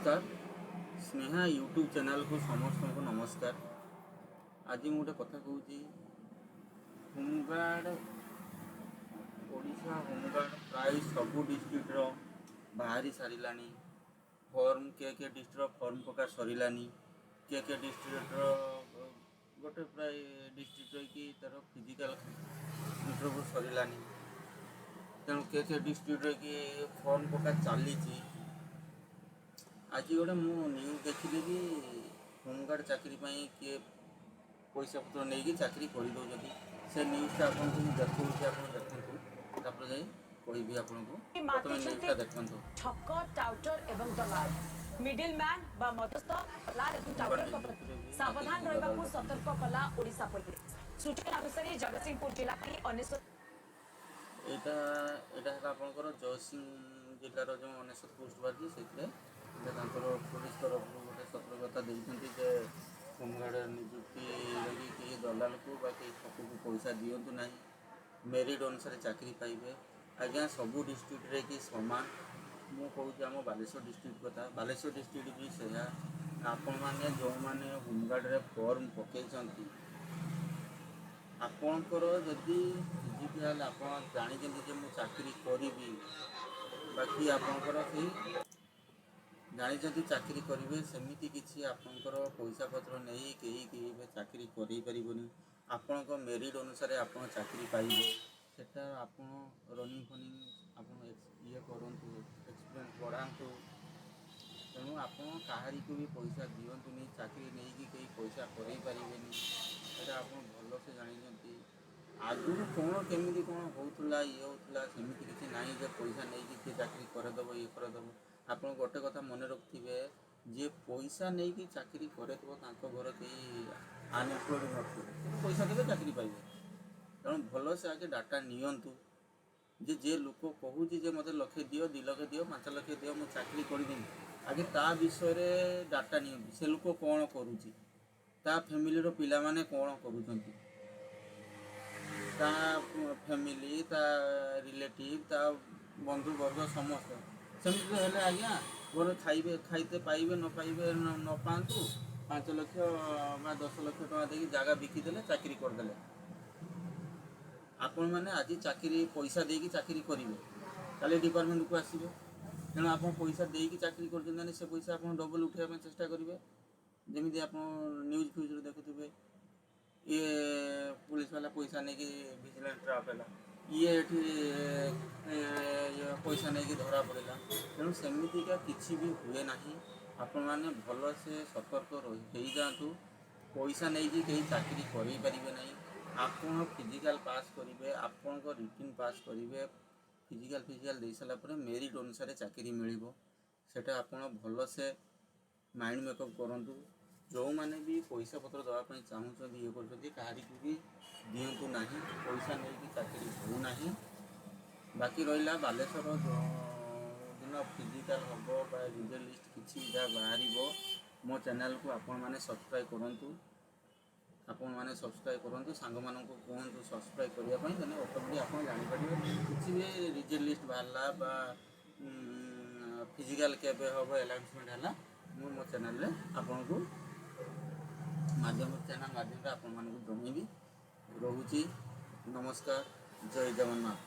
ନମସ୍କାର, ସ୍ନେହା ୟୁଟ୍ୟୁବ୍ ଚ୍ୟାନେଲ୍କୁ ସମସ୍ତଙ୍କୁ ନମସ୍କାର। ଆଜି ମୁଁ ଗୋଟେ କଥା କହୁଛି। ହୋମଗାର୍ଡ଼, ଓଡ଼ିଶା ହୋମଗାର୍ଡ଼ ପ୍ରାୟ ସବୁ ଡିଷ୍ଟ୍ରିକ୍ଟର ବାହାରି ସାରିଲାଣି ଫର୍ମ। କେ କେ ଡିଷ୍ଟ୍ରିକ୍ଟର ଫର୍ମ ପକା ସରିଲାନି। କେ କେ ଡିଷ୍ଟ୍ରିକ୍ଟର ଗୋଟେ ପ୍ରାୟ ଡିଷ୍ଟ୍ରିକ୍ଟ ରହିକି ତା'ର ଫିଜିକାଲ୍ ଇଣ୍ଟରଭ୍ୟୁ ସରିଲାନି। ତେଣୁ କେ କେ ଡିଷ୍ଟ୍ରିକ୍ଟରେ କି ଫର୍ମ ପକା ଚାଲିଛି। ଆଜି ଗୋଟେ ମୁଁ ନ୍ୟୁଜ୍ ଦେଖିଲି କି ହୋମଗାର୍ଡ଼ ଚାକିରି ପାଇଁ କିଏ ପଇସା ପତ୍ର ନେଇକି ଚାକିରି କରିଦେଉଛନ୍ତି। ସେ ନ୍ୟୁଜ୍ଟା ଆପଣଙ୍କୁ ମୁଁ ଦେଖାଉଛି, ଆପଣ ଦେଖନ୍ତୁ, ତାପରେ ଯାଇ କହିବି ଆପଣଙ୍କୁ। ପ୍ରଥମେ ନ୍ୟୁଜ୍ଟା ଦେଖନ୍ତୁ। ଠକ, ଟାଉଟର ଏବଂ ଦଲାଲ, ମିଡିଲ ମ୍ୟାନ ବା ମଧ୍ୟସ୍ଥ, ଦଲାଲ ଏବଂ ଟାଉଟରଙ୍କ ପ୍ରତି ସାବଧାନ ରହିବାକୁ ସତର୍କ କଲା ଓଡ଼ିଶା ପୋଲିସ। ସୂଚନା ଅନୁସାରେ ଜଗତସିଂହପୁର ଜିଲ୍ଲା 99 ଏଇଟା ହେଲା ଆପଣଙ୍କର ଜୟସିଂ ଜିଲ୍ଲାର ଯେଉଁ 99 ପୋଷ୍ଟ ବାହାରିଛି, ସେଇଥିରେ ଏଇଟା ତାଙ୍କର ପୋଲିସ ତରଫରୁ ଗୋଟେ ସତର୍କତା ଦେଇଛନ୍ତି ଯେ ହୋମଗାର୍ଡ଼ ନିଯୁକ୍ତି ଲାଗି କେହି ଦଲାଲକୁ ବା କେହି ଠକକୁ ପଇସା ଦିଅନ୍ତୁ ନାହିଁ, ମେରିଟ୍ ଅନୁସାରେ ଚାକିରି ପାଇବେ। ଆଜ୍ଞା, ସବୁ ଡିଷ୍ଟ୍ରିକ୍ଟରେ କି ସମାନ? ମୁଁ କହୁଛି ଆମ ବାଲେଶ୍ୱର ଡିଷ୍ଟ୍ରିକ୍ଟ କଥା। ବାଲେଶ୍ୱର ଡିଷ୍ଟ୍ରିକ୍ଟ ବି ସେଇଆ। ଆପଣମାନେ ଯେଉଁମାନେ ହୋମଗାର୍ଡ଼ରେ ଫର୍ମ ପକାଇଛନ୍ତି, ଆପଣଙ୍କର ଯଦି ଫିଜିକାଲ ଆପଣ ଜାଣିଛନ୍ତି ଯେ ମୁଁ ଚାକିରି କରିବି, ବାକି ଆପଣଙ୍କର ସେଇ ଜାଣିଛନ୍ତି ଚାକିରି କରିବେ, ସେମିତି କିଛି ଆପଣଙ୍କର ପଇସା ପତ୍ର ନେଇ କେହି କେହି ବି ଚାକିରି କରେଇ ପାରିବନି। ଆପଣଙ୍କ ମେରିଟ୍ ଅନୁସାରେ ଆପଣ ଚାକିରି ପାଇବେ। ସେଟା ଆପଣ ରନିଂ ଫନିଂ ଆପଣ ଇଏ କରନ୍ତୁ, ଏକ୍ସପିରିଏନ୍ସ ବଢ଼ାନ୍ତୁ। ତେଣୁ ଆପଣ କାହାରିକୁ ବି ପଇସା ଦିଅନ୍ତୁନି। ଚାକିରି ନେଇକି କେହି ପଇସା କରେଇ ପାରିବେନି, ସେଇଟା ଆପଣ ଭଲସେ ଜାଣିଛନ୍ତି। ଆଗରୁ କ'ଣ କେମିତି କ'ଣ ହେଉଥିଲା, ଇଏ ହେଉଥିଲା, ସେମିତି କିଛି ନାହିଁ ଯେ ପଇସା ନେଇକି କିଏ ଚାକିରି କରିଦେବ, ଇଏ କରିଦେବ। ଆପଣ ଗୋଟେ କଥା ମନେ ରଖିଥିବେ, ଯିଏ ପଇସା ନେଇକି ଚାକିରି କରେଇଥିବ, ତାଙ୍କ ଘର କେହି ଅନଏମ୍ପ୍ଲଏଡ଼ ନଥିବେ। କିନ୍ତୁ ପଇସା ଦେବେ, ଚାକିରି ପାଇବେ। ତେଣୁ ଭଲସେ ଆଗେ ଡାଟା ନିଅନ୍ତୁ ଯେ ଯିଏ ଲୋକ କହୁଛି ଯେ ମୋତେ ଲକ୍ଷେ ଦିଅ, 2 ଲକ୍ଷ ଦିଅ, 5 ଲକ୍ଷ ଦିଅ, ମୁଁ ଚାକିରି କରିଦେବି, ଆଗେ ତା ବିଷୟରେ ଡାଟା ନିଅନ୍ତୁ। ସେ ଲୋକ କ'ଣ କରୁଛି, ତା ଫ୍ୟାମିଲିର ପିଲାମାନେ କ'ଣ କରୁଛନ୍ତି, ତା ଫ୍ୟାମିଲି, ତା ରିଲେଟିଭ୍, ତା ବନ୍ଧୁବର୍ଗ ସମସ୍ତେ। ସେମିତି ତ ହେଲେ ଆଜ୍ଞା ଘରେ ଖାଇବେ, ଖାଇତେ ପାଇବେ ନ ପାଇବେ, ନ ପାଆନ୍ତୁ, 5 ଲକ୍ଷ ବା 10 ଲକ୍ଷ ଟଙ୍କା ଦେଇକି ଜାଗା ବିକିଦେଲେ, ଚାକିରି କରିଦେଲେ। ଆପଣମାନେ ଆଜି ଚାକିରି ପଇସା ଦେଇକି ଚାକିରି କରିବେ, କାଲି ଡିପାର୍ଟମେଣ୍ଟକୁ ଆସିବେ। ତେଣୁ ଆପଣ ପଇସା ଦେଇକି ଚାକିରି କରୁଛନ୍ତି ମାନେ ସେ ପଇସା ଆପଣ ଡବଲ୍ ଉଠାଇବା ପାଇଁ ଚେଷ୍ଟା କରିବେ। ଯେମିତି ଆପଣ ନ୍ୟୁଜ୍ ଫ୍ୟୁଜ୍ରେ ଦେଖୁଥିବେ, ଇଏ ପୋଲିସ ବାଲା ପଇସା ନେଇକି ଭିଜିଲାନ୍ସ ଟ୍ରାପ୍ ହେଲା, ଇଏ ଏଠି ଇଏ ପଇସା ନେଇକି ଧରା ପଡ଼ିଲା। ତେଣୁ ସେମିତିକା କିଛି ବି ହୁଏ ନାହିଁ। ଆପଣମାନେ ଭଲସେ ସତର୍କ ରହି ହେଇଯାଆନ୍ତୁ। ପଇସା ନେଇକି କେହି ଚାକିରି କରେଇ ପାରିବେ ନାହିଁ। ଆପଣ ଫିଜିକାଲ୍ ପାସ୍ କରିବେ, ଆପଣଙ୍କ ରିଟିନ୍ ପାସ୍ କରିବେ, ଫିଜିକାଲ୍ ଦେଇସାରିଲା ପରେ ମେରିଟ୍ ଅନୁସାରେ ଚାକିରି ମିଳିବ। ସେଇଟା ଆପଣ ଭଲସେ ମାଇଣ୍ଡ ମେକଅପ୍ କରନ୍ତୁ। ଯେଉଁମାନେ ବି ପଇସା ପତ୍ର ଦେବା ପାଇଁ ଚାହୁଁଛନ୍ତି, ଇଏ କରୁଛନ୍ତି, କାହାରିକୁ ବି ଦିଅନ୍ତୁ ନାହିଁ। ପଇସା ନେଇକି ଚାକିରି ହେଉନାହିଁ। ବାକି ରହିଲା ବାଲେଶ୍ୱର ଦିନ ଫିଜିକାଲ୍ ହେବ ବା ରିଜଲ୍ଟ ଲିଷ୍ଟ କିଛି ଯାହା ବାହାରିବ, ମୋ ଚ୍ୟାନେଲ୍କୁ ଆପଣମାନେ ସବସ୍କ୍ରାଇବ୍ କରନ୍ତୁ। ଆପଣମାନେ ସବସ୍କ୍ରାଇବ୍ କରନ୍ତୁ, ସାଙ୍ଗମାନଙ୍କୁ କୁହନ୍ତୁ ସବସ୍କ୍ରାଇବ୍ କରିବା ପାଇଁ। ଦେନ୍ ଅଟୋମେଟିକ୍ ଆପଣ ଜାଣିପାରିବେ କିଛି ବି ରିଜଲ୍ଟ ଲିଷ୍ଟ ବାହାରିଲା ବା ଫିଜିକାଲ୍ କେବେ ହେବ, ଆନାଉନ୍ସମେଣ୍ଟ ହେଲା, ମୁଁ ମୋ ଚ୍ୟାନେଲ୍ରେ ଆପଣଙ୍କୁ ଚ୍ୟାନେଲ୍ ମାଧ୍ୟମରେ ଆପଣମାନଙ୍କୁ ଜଣେଇବି। ରହୁଛି, ନମସ୍କାର, ଜୟ ଜଗନ୍ନାଥ।